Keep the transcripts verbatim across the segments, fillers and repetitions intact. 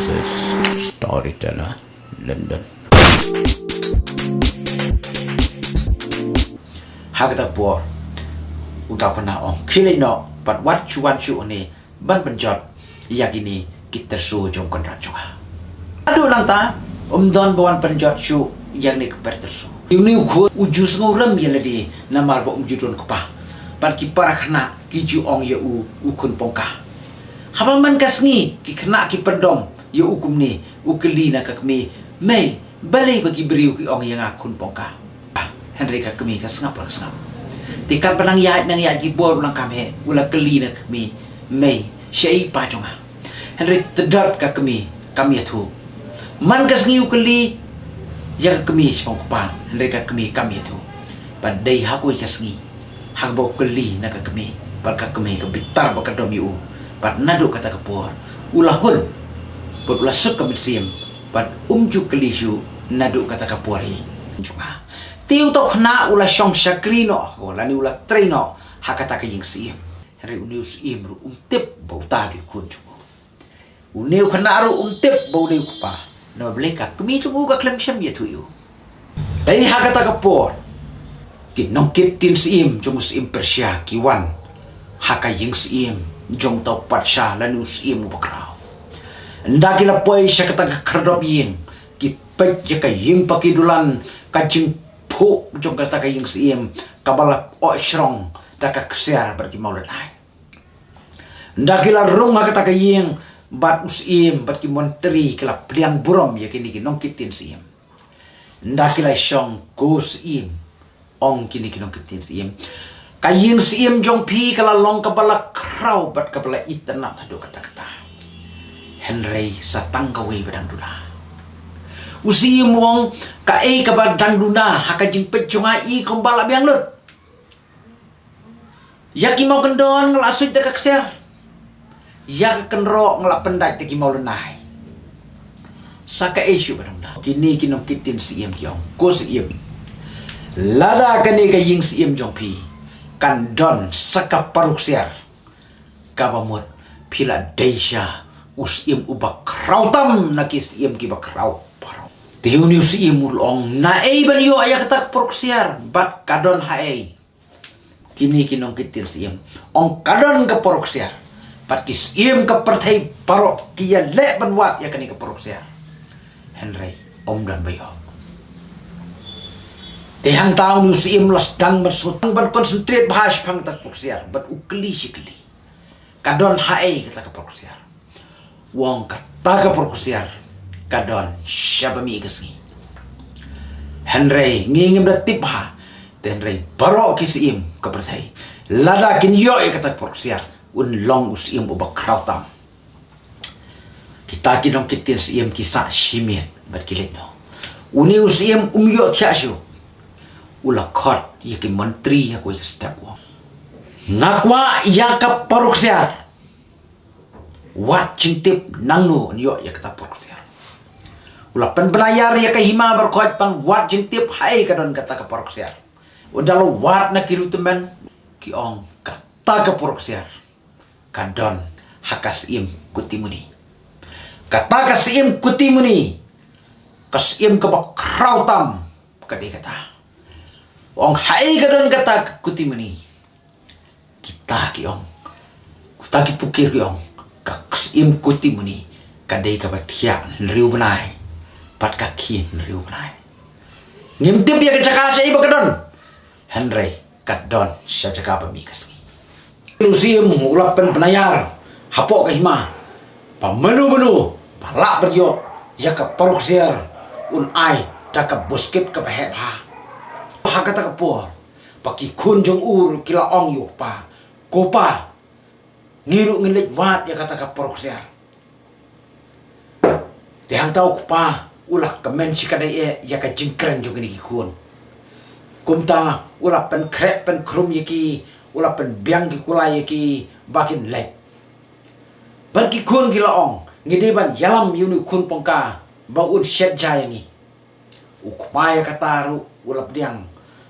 Storyteller London. Ha kata ka por, uta u khynnah u ong, khie leit noh bad wat shu wan shuh hangne ban pynjot ïa kine ki tyrso jong u kynrad jong nga. Haduh nangta ym don ba wan pynjot shuh ïa kine ki per tyrso. Une u khun u ju sngewrem ïa lade namar ba um ju don kpa. Bad ki para khynnah ki ju ong ïa u, u khun pongka. Haba man ka sngi ki khynnah ki pyndom ïa u kumne, u kylli na ka kmie, "Mei, balei ba ki briew ki ong ïa nga khun pongka?" Hynrei ka kmie ka sngap la ka sngap. Te katba nang ïaid nang ïaid ki bor u nang kam heh, u la kylli na ka kmie, "Mei, shaei pa jong nga?" Hynrei tdot ka kmie kam ïathuh. Man ka sngi u kylli ïa ka kmie shaphang u kpa, hynrei ka kmie kam ïathuh. Bad dei ha kawei ka sngi, haba u kylli na ka kmie, bad ka kmie ka bitar bad ka dom ïa u. Bad naduh kata ka por u la hun, bad u la suk ka mynsiem, bad um ju kylli shuh naduh kata ka por hi jong nga. Te uta u khynnah u la shong shakri noh, lane u la trei noh ha kata ka ïing syiem. Hynrei une u syiem ruh um tip ba uta dei u khun jong u. Une u khynnah ruh um tip ba u dei u kpa. Namar balei? Ka kmie jong u ka khlem shym ïathuh ïa u. Te ha kata ka por ki nongkit ktien syiem jong u syiem Persia ki wan ha ka ïing syiem jong uta u patsha lane u syiem uba khraw. Ynda ki la poi sha kata ka khyrdop ïing, ki peit ïa ka ïing ba ki dulan, ka jingphuh jong kata ka ïing syiem kaba la ot shrong da ka ksiar bad ki mawlynnai. Ynda ki la rung ha kata ka ïing, bad u syiem bad ki montri ki la pdiang burom ïa kine ki nongkit ktien syiem. Ynda ki la shong, "Ko syiem," ong kine ki nongkit ktien syiem, "ka ïing syiem jong phi ka la long kaba la khraw bad kaba la itynnad haduh katta katta. Hynrei sa tang kawei ba dang duna." U syiem u ong, "Kaei kaba dang duna ha ka jingpeit jong nga i kumba la biang lut? Ïa ki mawkyndon nga la suit da ka ksiar. Ïa ka kynroh nga la pyndait da ki mawlynnai. Sa kaei shuh ba dang duna?" Kine ki nongkit ktien syiem ki ong, "Ko syiem, lada kane ka ïing syiem jong phi kan don sa ka paru ksiar, kaba mut phi la dei sha u syiem uba khraw tam na ki syiem kiba khraw baroh." Te une u syiem u la ong, "Naei ban ïoh ïa kata ka paru ksiar, bad ka don haei?" Kine ki nongkit ktien syiem ong, "Ka don ka paru ksiar, bad ki syiem ka pyrthei baroh ki ïaleh ban wad ïa kane ka paru ksiar. Hynrei ym don ba ïoh." Te hangta une u syiem u la sdang ban sngewthuh, ban concentrate bha shaphang kata ka paru ksiar, bad u kylli shi kylli, "Ka don haei kata ka paru ksiar?" U ong, "Kata ka paru ksiar ka don sha ba mih ka sngi. Hynrei ngi ngim da tip bha, te hynrei baroh ki syiem ka pyrthei, lada kin ïoh ïa kata ka paru ksiar, un long u syiem uba khraw tam." Kita ki nongkit ktien syiem ki sah shimet bad ki leit noh. Une u syiem um ïoh thiah shuh. U la khot ïa ki montri ha kawei ka step, u ong, "Nga kwah ïa ka paru ksiar. Wad jingtip nangno yn ïoh ïa kata ka paru ksiar." U la pynbna ïar ïa ka hima baroh khoit ban wad jingtip haei ka don kata ka paru ksiar. Ynda la wad na ki riew tymmen, ki ong, "Kata ka paru ksiar ka don ha ka syiem Kutimuni. Kata ka syiem Kutimuni, ka syiem kaba khraw tam ka dei kata." U ong, "Haei ka don kata ka Kutimuni?" Kita ki ong, kita ki pukir ki ong, "Ka syiem Kutimuni ka dei kaba thiah hynriew bnai bad ka khie hynriew bnai. Ngim tip ïa ka jaka shaei ba ka don, hynrei ka don sha jaka ba mih ka sngi." U syiem u la pynbna ïar hapoh ka hima ba mano mano ba lah ban ïoh ïa ka paru ksiar un ai da ka buskit kaba heh bha. Ha kata ka por ba ki khun jong u ruh ki la ong ïa u kpa, "Ko pa, ngi ruh ngin leit wad ïa kata ka paru ksiar." Te hangta u kpa u la kmen shi katdei eh ïa ka jingkren jong kine ki khun. Kumta u la pynkhreh pynkhrum ïa ki, u la pynbiang ki kulai ïa ki ba kin leit. Bad ki khun ki la ong, "Ngi dei ban ïalam ïa une u khun pongka ba un shet ja ïa ngi." U kpa ïa kata ruh u la pdiang,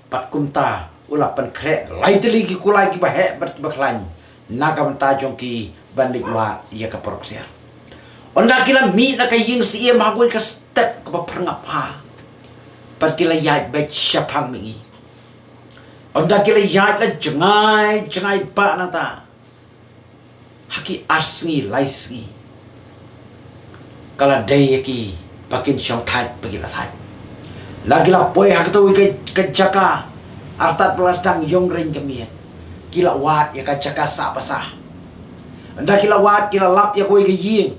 bad kumta u la pynkhreh lai tylli ki kulai kiba heh bad kiba khlaiñ na ka bynta jong ki ban leit wad ïa ka paru ksiar. Ynda ki la mih na ka ïing Syiem ha kawei ka step kaba pyrngap ha. Bad ki la ïaid beit shaphang mihngi. Ynda ki la ïaid la jngai jngai ba nangta. Ha ki ar sngi lai sngi. Ka la dei ïa ki ba kin shong thait ba ki la thait. La ki la poi ha kata kawei ka, ka jaka. Artat ba la dang ïong reng ka miet. Ki la wad ïa ka jaka sah ba sah. Ynda ki la wad ki la lap ïa kawei ka ïing.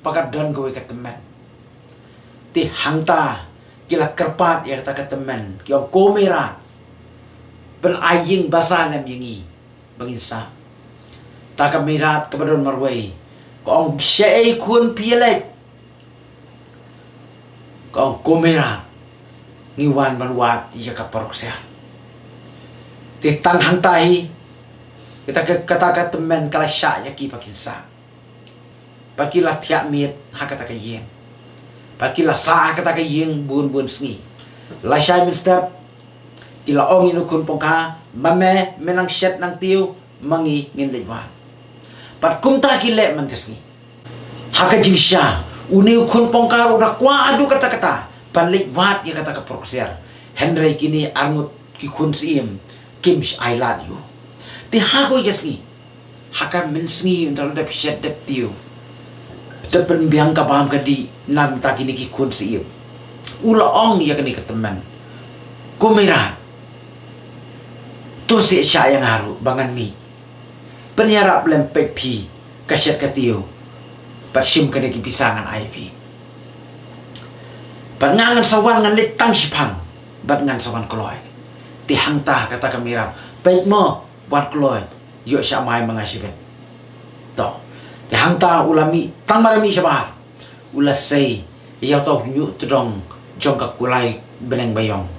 Ba ka don kawei ka tymmen. Te hangta ki la kyrpad ïa kata ka tymmen. Ki ong ko Meirat. Pynai ïing basa lem ïa ngi. Ba ngin sah. Ta ka Meirat kaba don marwei. Ka ong shaei khun phi ïa leit. Ka ong ko Meirat. Ngi wan ban wad ïa ka paruk siar. Te tang hangta hi. Kata ka, kata ka tymmen ka la shah ïa ki ba kin sah. Bad ki la thiah miet ha kata ka ïing. Bad ki la sah ha kata ka ïing bun bun sngi. Lashai mynstep. Ki la ong ïa u khun pongkha, ma me, me nang shet nang tiew, ma ngi ngin leit wad. Bad kumta ki leh man ka sngi. Ha ka jingshisha, une u khun pongkha ruh u da kwah haduh katta katta ban leit wad ïa kata ka paruk siar. Hynrei kine arngut ki khun Syiem kim shym ai lad ïa u. Te ha kawei ka sngi. Ha ka mynsngi ynda la dep shet dep tiew. Te pynbiang ka bam ka dih na ka bynta kine ki khun Syiem. U la ong ïa kane ka tymmen. Ko Meirat. To seh shah ïa nga ruh ba ngan mih. Pynïarap lem peit phi ka shet ka tiew. Bad shim kane ki pisa ngan ai phi. Bad nga ngan sa wan ngan leit tang shiphang. Bad ngan sa wan kloi. Te hangta kata ka Meirat. Peit mo. Wat kloi, ïoh shah mai ma nga shibit. To. Te hangta u la mih, tang ba la mih shabar. U la sei, ïa uta u hynñiewtdong jong ka kulai bneng ba ïong.